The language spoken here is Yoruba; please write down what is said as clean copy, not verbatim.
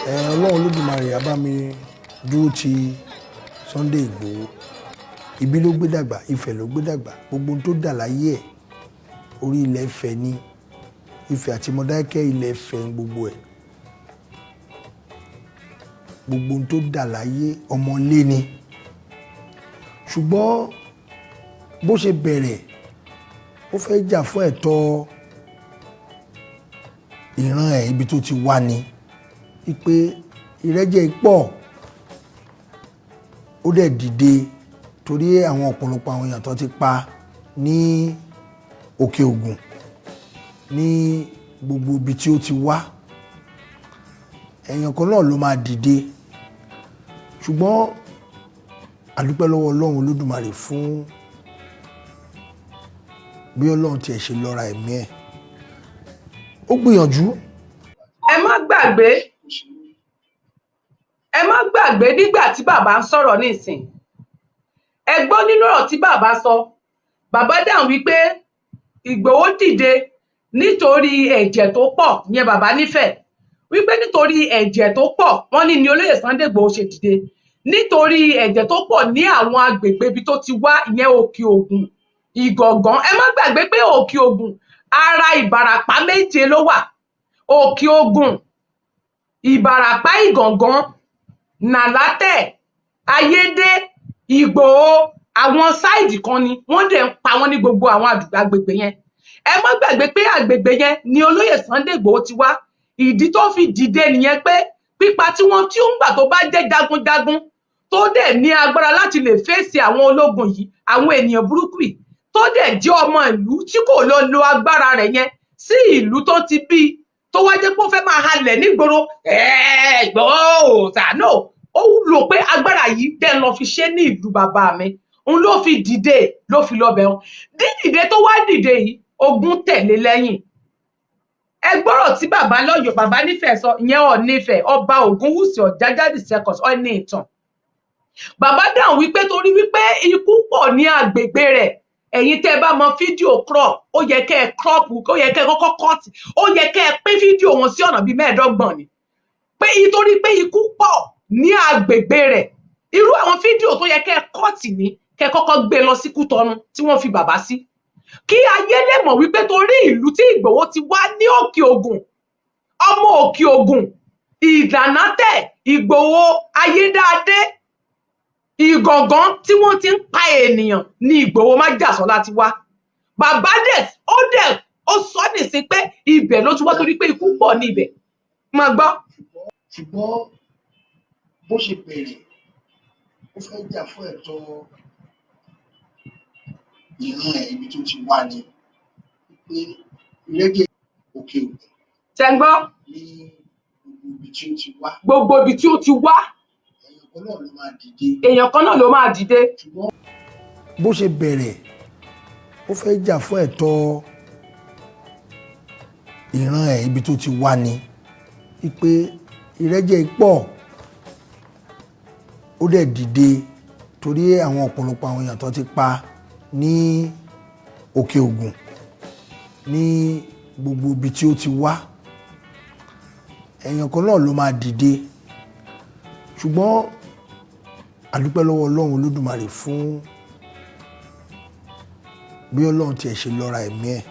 Ẹ Ọlọ́run Olódùmarè á bá mi dúró ti Sunday Ìgbòho. Ibi ló gbé dàgbà, Ifẹ̀ ló gbé dàgbà. Gbogbo ohun tó dà láyé ẹ̀, orí ilẹ̀ Ifẹ̀ ni. Ifẹ̀ àti Mọdákẹ́kẹ́, ilẹ̀ Ifẹ̀ ń gbogbo ẹ̀. Gbogbo ohun tó dà láyé, ọmọlé ni. Ṣùgbọ́n bó ṣe bẹ̀rẹ̀, ó fẹ́ jà fún ẹ̀tọ́ ìran ẹ̀, ibi tó ti wá ni, wípé ìrẹ́jẹ pọ̀. Ó dẹ̀ dìde torí àwọn ọ̀pọ̀lọpọ̀ àwọn èèyàn tó ti pa ní Òkè Ògùn, ní gbogbo ibi tí ó ti wá. Èèyàn kan náà ló máa dìde. Ṣùgbọ́n a dúpẹ́ lọ́wọ́ Ọlọ́run Olódùmarè fún bí Ọlọ́run tiẹ̀ ṣe lọ́ra ẹ̀mí ẹ̀. Ó gbìyànjú. Ẹ má gbàgbé, ẹ má gbàgbé, nígbà tí bàbá ń sọ̀rọ̀ nísìn, ẹ gbọ́ nínú ọ̀rọ̀ tí bàbá sọ. Bàbá dáhùn wípé Ìgbòho dìde nítorí ẹ̀jẹ̀ tó pọ̀. Ìyẹn bàbá nífẹ̀ẹ́ wípé nítorí ẹ̀jẹ̀ tó pọ̀, wọ́n ní olóyè Sunday Ìgbòho ṣe dìde nítorí ẹ̀jẹ̀ tó pọ̀ ní àwọn agbègbè ibi tó ti wá, ìyẹn Òkè Ògùn, Ìgàngán. Ẹ má gbàgbé pé Òkè Ògùn, ara Ìbàràpá méje ló wà: Òkè Ògùn, Ìbàràpá, Ìgàngán, Nàlátẹ̀, Ayédè, Ìgbòho. Àwọn side kan ni wọ́n dẹ̀ ń pa wọ́n ní gbogbo àwọn agbègbè yẹn. Ẹ má gbàgbé pé àgbègbè yẹn ni olóyè Sunday Ìgbòho ti wá. Ìdí tó fi dìde nìyẹn, pé pípa tí wọ́n tí ó ń gbà, tó bá jẹ́ jagunjagun tó dẹ̀ ní agbára láti lè fèsì àwọn ológun yìí, àwọn ènìyàn burúkú yìí, tó dẹ̀ jẹ́ ọmọ ìlú tí kò lọ lo agbára rẹ̀ yẹn sí ìlú tó ti bí, tó wá jẹ́ pé ó fẹ́ máa halẹ̀ nígboro Ìgbòho ṣàánú, ó rò pé agbára yìí dẹ̀ lọ fi ṣe ní ìlú bàbá mi. Òun ló fi dìde, ló fi lọ bẹ̀ wọ́n. Dídìde tó wá dìde yìí, ogun tẹ̀lé lẹ́yìn. Ẹ gbọ́rọ̀ tí bàbá lọ́yọ̀ọ́, bàbá nífẹ̀ẹ́ sọ, ìyẹn Ọọ̀ni Ifẹ̀, Ọba Ògúnwùsì Ọ̀jájá the Second, ẹni ìtàn. Bàbá dáhùn wípé torí wípé ikú pọ̀ ní agbègbè rẹ̀. Ẹ̀yin tẹ́ ẹ bá mọ fídíò crop, ó yẹ kẹ́ ẹ crop, ó yẹ kẹ́ ẹ kọ́kọ́ cut, ó yẹ kẹ́ ẹ pín fídíò wọn sí ọ̀nà bíi 25 ni, pé nítorí pé ikú pọ̀ ní agbègbè rẹ̀. Irú àwọn fídíò tó yẹ kẹ́ ẹ cut ní kẹ́ ẹ kọ́kọ́ gbé lọ sí Kútọ́nù tí wọ́n fi bàbá sí, kí ayé lè mọ̀ wípé torí ìlú tí Ìgbòho ti wá ní Òkè Ògùn, ọmọ Òkè Ògùn, Ìdànátẹ̀, Ìgbòho, Ayédáadé, Ìgàngán tí wọ́n ti ń pa ènìyàn ní Ìgbòho májàsọ́lá ti wá. Bàbá dẹ̀ ó dẹ̀ ó sọ nísìn pé ibẹ̀ ló ti wá torí pé ikú pọ̀ ní ibẹ̀. Máa gbọ́. Ṣùgbọ́n bó ṣe bẹ̀rẹ̀, ó fẹ́ jà fún ẹ̀tọ́ ìran ẹ̀, ibi tó ti wá ni, pé ìrẹ́jẹ Òkè Ògùn Ṣe ń gbọ́? ní gbogbo ibi tí ó ti wá. Gbogbo ibi tí ó ti wá. Èèyàn kan náà ló máa dìde. Èèyàn kan náà ló máa dìde. Ṣùgbọ́n bó ṣe bẹ̀rẹ̀, ó fẹ́ jà fún ẹ̀tọ́ ìran ẹ̀, ibi tó ti wá ni, wípé ìrẹ́jẹ pọ̀. Ó dẹ̀ dìde torí àwọn ọ̀pọ̀lọpọ̀ àwọn èèyàn tó ti pa ní Òkè Ògùn, ní gbogbo ibi tí ó ti wá. Èèyàn kan náà ló máa dìde. Ṣùgbọ́n a dúpẹ́ lọ́wọ́ Ọlọ́run Olódùmarè fún bí Ọlọ́run tiẹ̀ ṣe lọ́ra ẹ̀mí ẹ̀.